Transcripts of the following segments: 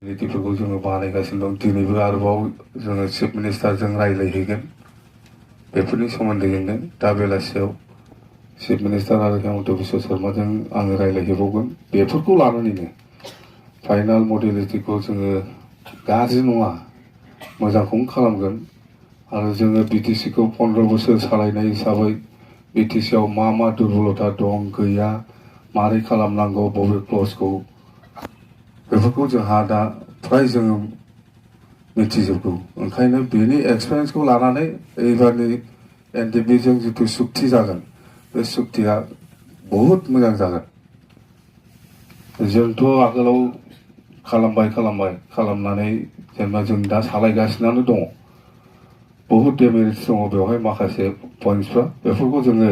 नीतिफोरखौ जोङो बानायगासिनो दं। दिनैबो आरोबाव जोङो चिफ मिनिस्टारजों रायज्लायहैगोन बेफोरनि सोमोन्दैनो। दा बेलासियाव चिफ मिनिस्टार आरो हेमन्त बिश्व शर्माजों आङो रायज्लायहैबावगोन। बेफोरखौ लानानैनो फाइनाल मडेलिटिखौ जोङो गाज्रि नङा, मोजांखौनो खालामगोन। आरो जोङो बिटिसिखौ 15 बोसोर सालायनाय हिसाबै बिटिसिआव मा दुर्बलता दं, गैया, मारै खालामनांगौ, बबे क्लजखौ, बेफोरखौ जोंहा दा फ्राय जोङो मिथिजोबगौ। ओंखायनो बेनि एक्सपिरियेन्सखौ लानानै एबारनि एनडिएफबिजों जिथु सुक्ति जागोन, बे सुक्तिया बहुद मोजां जागोन। जोंथ' आगोलाव खालामनानै जेनेबा जों दा सालायगासिनो दङ। बहुद डेमेरिट्स दङ बेवहाय माखासे पइन्ट्सफ्रा, बेफोरखौ जोङो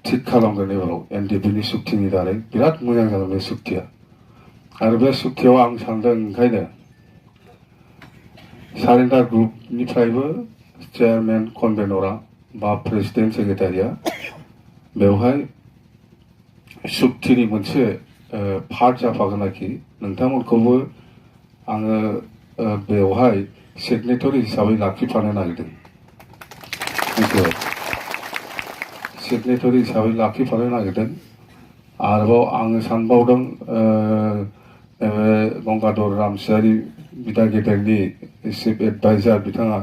थिग खालामगोन एबाराव एनडिएफबिनि सुक्तिनि दारै। बिराद मोजां जागोन बे सुक्तिया। आरो बे सुक्तियाव आं सानदों ओंखायनो सारेन्डार ग्रुपनिफ्रायबो चेयारमेन कनभेनरा बा प्रेसिडेन्ट सेक्रेटारिया बेवहाय सुक्तिनि मोनसे पार्ट जाफागोन आरोखि। नोंथांमोनखौबो आङो बेवहाय सिगनेटरि हिसाबै लाखिफानो नागिरदों। सिगनेटरि हिसाबै लाखिफानो नागिरदों। आरोबाव आङो सानबावदों गंगाधर रामसियारि बिदा गेदेरनि चिफ एडभाइजार बिथाङा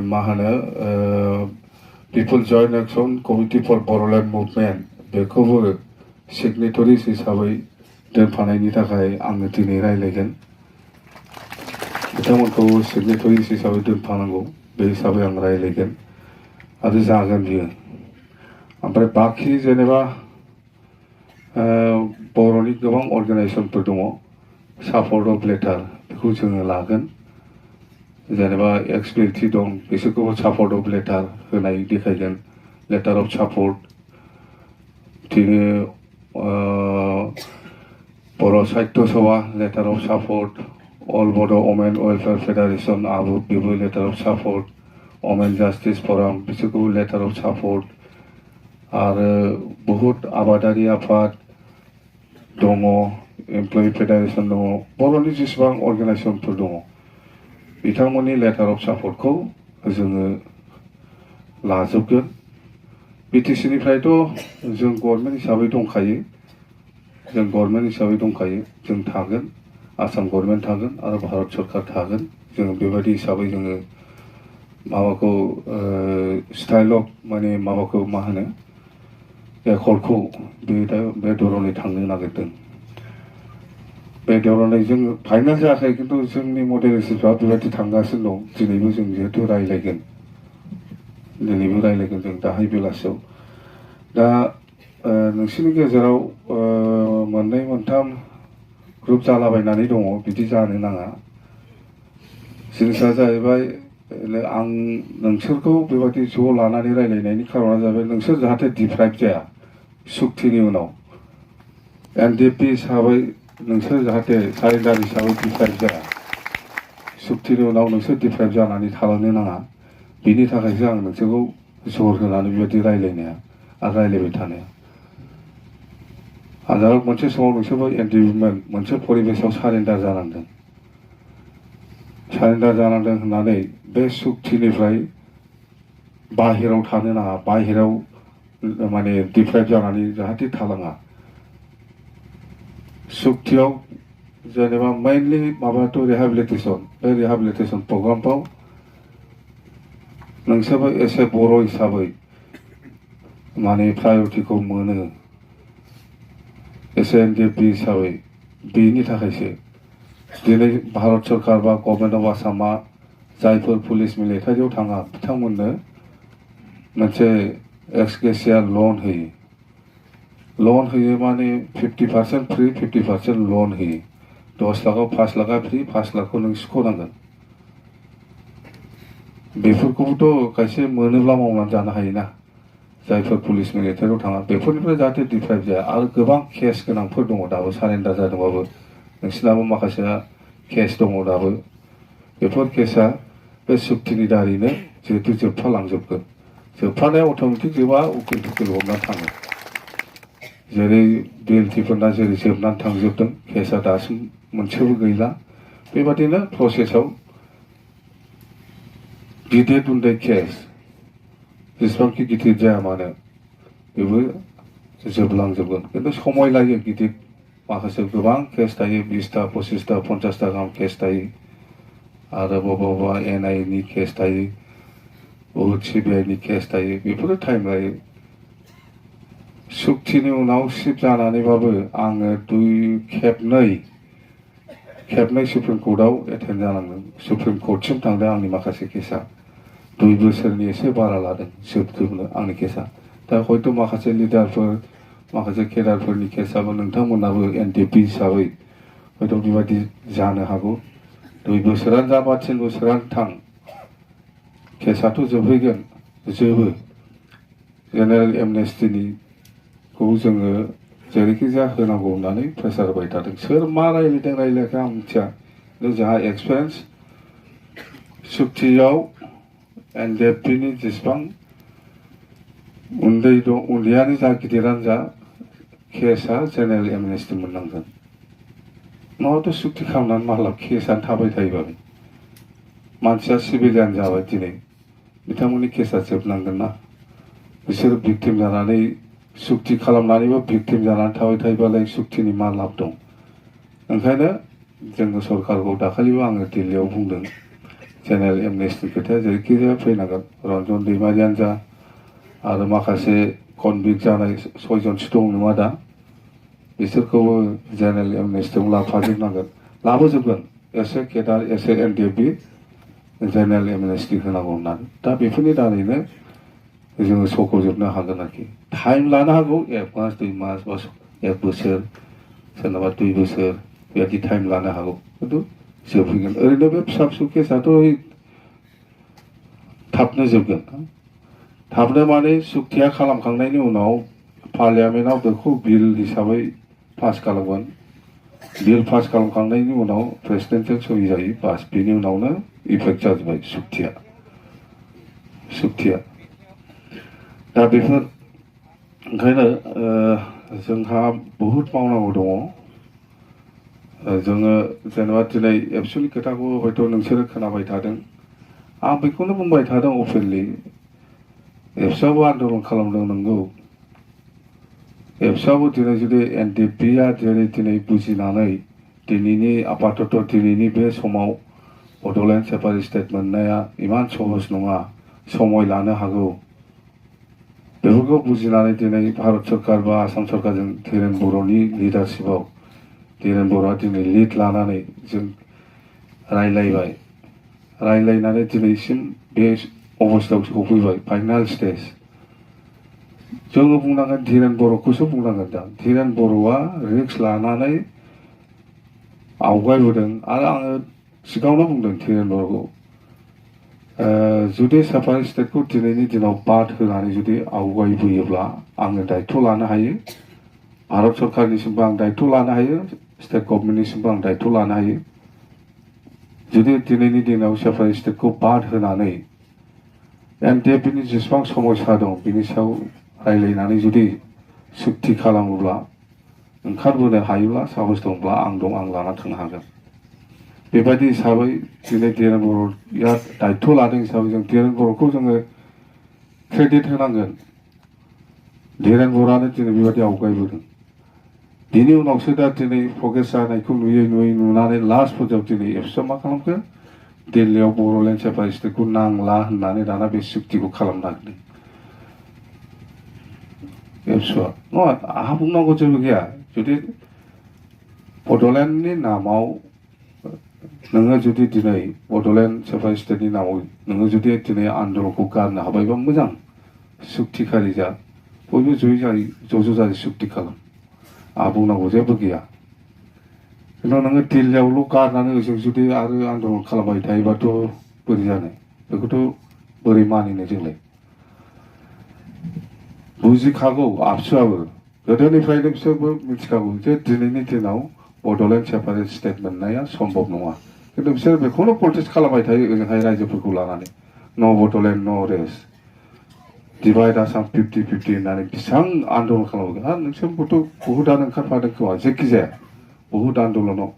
मा होनो people joint action committee for Bodoland movement, बेखौबो सिगनेटरिस हिसाबै दोनफानायनि थाखाय आङो दिनै रायज्लायगोन। बिथांमोनखौ सिगनेटरिस हिसाबै दोनफानांगौ, बे हिसाबै आं रायज्लायगोन आरो जागोन बियो। ओमफ्राय बाखि जेनेबा बर'नि गोबां अर्गेनाइजेसनफोर दङ, सापर्ट अफ लेटार बेखौ जोङो लागोन। जेनेबा एक्सपिरिटि दं, बिसोरखौबो सापर्ट अफ लेटार होनाय देखायगोन, लेटार अफ सापर्ट। बिदिनो Bodo' Sahitya Sabha letter of support, all Bodo' women welfare federation आबो बेबो letter of support, women justice forum बिसोरखौबो लेटार अफ सापर्ट। आरो बहुद आबादारि आफाद दङ, एमप्लयि फेडारेसन दङ, बर'नि जेसेबां अर्गेनाइजेसनफोर दङ बिथांमोननि लेटार अफ सापर्टखौ जोङो लाजोबगोन। बिटिसिनिफ्रायथ' जों गभर्नमेन्ट हिसाबै दंखायो, जों थागोन, आसाम गभर्नमेन्ट थागोन आरो भारत सरकार थागोन। जों बेबायदि हिसाबै जोङो माबाखौ स्टाइल अफ माने माबाखौ मा होनो एकर्डखौ बे धरनै थांनो नागिरदों। बे धरनै जों फाइनाल जायाखै, खिन्थु जोंनि मडेलिस्टफ्रा बेबायदि थांगासिनो दं। दिनैबो जों जिहेतु रायज्लायगोन जों दाहाय बेलासियाव। दा नोंसोरनि गेजेराव मोननै मोनथाम ग्रुप जालाबायनानै दङ, बिदि जानो नाङा। जिनिसा जाहैबाय आं नोंसोरखौ बेबायदि ज' लानानै रायज्लायनायनि खारना जाबाय नोंसोर जाहाथे डिप्राइभ जाया सुक्तिनि उनाव। एनडिएफबि हिसाबै नोंसोर जाहाथे सारेन्डार हिसाबै डिप्राइभ जाया, सुक्तिनि उनाव नोंसोर डिप्राइभ जानानै थालांनो नाङा। बिनि थाखायसो आं नोंसोरखौ जर होनानै बेबायदि रायज्लायनाया आरो रायज्लायबाय थानाया। हाजार मोनसे समाव नोंसोरबो एनडिएफबिमोन, मोनसे परिबेसाव सारेन्डार जानांदों होननानै बे सुक्तिनिफ्राय बाहेराव थानो नाङा, बाहेराव माने डिप्राइभ जानानै जाहाथे थालाङा। सुक्तियाव जेनेबा मेइनलि माबायाथ' रिहेबिलिटेसन, बे रिहेबिलिटेसन प्रग्रामफ्राव नोंसोरबो एसे बर' हिसाबै माने प्रायरिटिखौ मोनो, एसे एनडिएफबि हिसाबै। बेनि थाखायसो दिनै भारत सरकार बा गभर्नमेन्ट अफ आसामा जायफोर पुलिस मिलिटारियाव थाङा बिथांमोननो मोनसे एक्सग्रेसिया लन होयो माने 50% फ्रि, 50% लन होयो। 10 लाखआव 5 लाखा फ्रि, 5 लाखखौ नों सुख'नांगोन। बेफोरखौबोथ' खायसे मोनोब्ला मावनानै जानो हायोना, जायफोर पुलिस मिलिटारियाव थाङा बेफोरनिफ्राय जाहाथे डिप्राइभ जाया। आरो गोबां केस गोनांफोर दङ दाबो, सारेन्डार जादोंबाबो नोंसिनाबो माखासेया केस दङ दाबो। बेफोर केसा बे सुक्तिनि दारैनो जिहेतु जोबफालांजोबगोन। जोबफानाया अट'मेटिक जोबा, उकिल थुकिल हरनानै थाङो। जेरै बिएलटिफोरना जेरै जोबनानै थांजोबदों केसआ दासिम मोनसेबो गैला बेबादिनो प्रसेसआव गिदिर उन्दै केस जेसेबांखि गिदिर जाया मानो बेबो जोबलांजोबगोन खिन्थु समय लायो गिदिर माखासे गोबां केस थायो 20टा 25टा 50टा गाहाम केस थायो आरो बबेबा एनआइनि केस थायो बहुत सिबिआइनि केस थायो बेफोरो टाइम लायो सुक्तिनि उनाव सिफ जानानैबाबो आङो खेबनै सुप्रिम कर्टआव एटेन्ड जानांदों सुप्रिम कर्टसिम थांदों आंनि माखासे केसआ 2 बोसोरनि एसे बारा लादों जोबनो आंनि केसआ दा हयथ' माखासे लिडारफोर माखासे केडारफोरनि केसआबो नोंथांमोनाबो एनडिएफबि हिसाबै हयथ' बेबायदि जानो हागौ 2 बोसोरानो जा बा 3 बोसोरानो थां केसआथ' जोबहैगोन जोबो जेनेरेल एमनेस्टिखौ जोङो जेरैखि जाया होनांगौ होननानै प्रेसार होबाय थादों सोर मा रायलायदों रायलायाखै आं मिथिया खिन्थु जोंहा एक्सपिरियेन्स सुक्तियाव एनडिएफबिनि जेसेबां उन्दै दं उन्दैयानो जा गिदिरानो जा केसआ जेनेरेल एमनेस्टि मोननांगोन नङाबाथ' सुक्ति खालामनानै मालाब केसआनो थाबाय थायोबा मानसिया सिभिलियान जाबाय दिनै बिथांमोननि केसआ जोबनांगोन ना बिसोर भिक्टिम जानानै सुक्ति खालामनानैबो भिक्टिम जानानै थाबाय थायोबालाय सुक्तिनि मा लाब दं ओंखायनो जोंनि सरकारखौ दाखालिबो आङो दिल्लीयाव बुंदों जेनेरेल एमनेस्टिनि खोथाया जेरैखि जाया फैनांगोन रन्जन दैमारियानो जा आरो माखासे कनभिक्ट जानाय 6 जनसो दं नङा दा बिसोरखौबो जेनेरेल एमनेस्टियाव लाफाजोबनांगोन लाबोजोबगोन एसे केडार एसे एनडिएफबि जेनेरेल एमनेस्टि होनांगौ होननानै दा बेफोरनि दारैनो जोङो सौख'जोबनो हागोन आरोखि टाइम लानो हागौ 1 मास 2 मास बा 1 बोसोर सोरनाबा 2 बोसोर बेबायदि टाइम लानो हागौ खिन्थु जोबहैगोन ओरैनो बे फिसा फिसौ केसआथ' थाबनो जोबगोन थाबनो माने सुक्तिया खालामखांनायनि उनाव पार्लियामेन्टआव बेखौ बिल हिसाबै पास खालामगोन बिल पास खालामखांनायनि उनाव प्रेसिडेन्टजों सहि जायो बास बिनि उनावनो इफेक्ट जाजोब्बाय सुक्तिया दा बेफोर ओंखायनो जोंहा बहुद मावनांगौ दङ जोङो जेनेबा दिनै एबसुनि खोथाखौ हयथ' नोंसोरो खोनाबाय थादों आं बेखौनो बुंबाय थादों अपेनलि एबसुआबो आन्दलन खालामदों नंगौ एबसुआबो दिनै जुदि एनडिएफबिआ दिनै बुजिनानै दिनैनि आपातत दिनैनि बे समाव बड'लेण्ड सेपारेट स्टेट मोननाया इमान सहज नङा समय लानो हागौ बेफोरखौ बुजिनानै दिनै भारत सरकार बा आसाम सरकारजों धीरेन बर'नि लिडारशिपआव धीरेन बर'आ दिनै लिड लानानै जों रायलायनानै दिनैसिम बे अबस्थायाव सफैबाय फाइनाल स्टेज जोङो बुंनांगोन धीरेन बर'खौसो बुंनांगोन दा धीरेन बर'आ रिस्क लानानै आवगायबोदों आरो आङो सिगाङावनो बुंदों धीरेन बर'खौ जुदि सेपारेट स्टेटखौ दिनैनि दिनाव बाद होनानै जुदि आवगायबोयोब्ला आङो दायित्व लानो हायो भारत सरकारनिसिमबो आं दायित्व लानो हायो स्टेट गभर्नमेन्टनिसिमबो आं दायित्व लानो हायो जुदि दिनैनि दिनाव सेपारेट स्टेटखौ बाद होनानै एनडिएफबिनि जेसेबां समस्या दं बिनि सायाव रायलायनानै जुदि सुक्ति खालामोब्ला ओंखारबोनो हायोब्ला साहस दंब्ला आं लाना थांनो हागोन बेबायदि हिसाबै दिनै धीरेन बर'आ दायित्व लादों हिसाबै जों धीरेन बर'खौ जोङो क्रेडिट होनांगोन धीरेन बर'आनो दिनै बेबायदि आवगायबोदों बिनि उनावसो दा दिनै प्रग्रेस जानायखौ नुनानै लास्ट पର୍ଯ୍यायाव दिनै एबसुआ मा खालामखो दिल्लीयाव बड'लेण्ड सेपारेट स्टेटखौ नांला होननानै दाना बे सुक्तिखौ खालामनो नागिरदों एबसुआ नङा आंहा बुंनांगौ जेबो गैया जुदि बड'लेण्डनि नामाव नोङो जुदि दिनै बड'लेण्ड सेपारेट स्टेटनि नामाव नोङो जुदि दिनै आन्दलनखौ गारनो हाबायबा मोजां सुक्तिखारि जा बयबो ज' जाय सुक्ति खालाम आंहा बुंनांगौ जेबो गैया खिन्थु नोङो दिल्लीयावल' गारनानै ओजों जुदि आरो आन्दलन खालामबाय थायोबाथ' बोरै जानो बेखौथ' बोरै मानिनो जोंलाय बुजिखागौ आबसुआबो गोदोनिफ्रायनो बिसोरबो मिथिखागौ जे दिनैनि दिनाव बड'लेण्ड सेपारेट स्टेट मोननाया सम्भब नङा खिन्थु बिसोर बेखौनो प्रटेस्ट खालामबाय थायो ओजोंहाय रायजोफोरखौ लानानै न' बड'लेण्ड न' रेस्ट 디바이드 아상 50-50 होननानै बेसेबां आन्दलन खालामगोन आरो नोंसोरबोथ' बहुदआनो ओंखारफादों खोमा जेखिजाया बहुद आन्दलनाव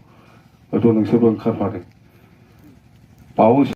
हयथ' नोंसोरबो ओंखारफादों बावैसो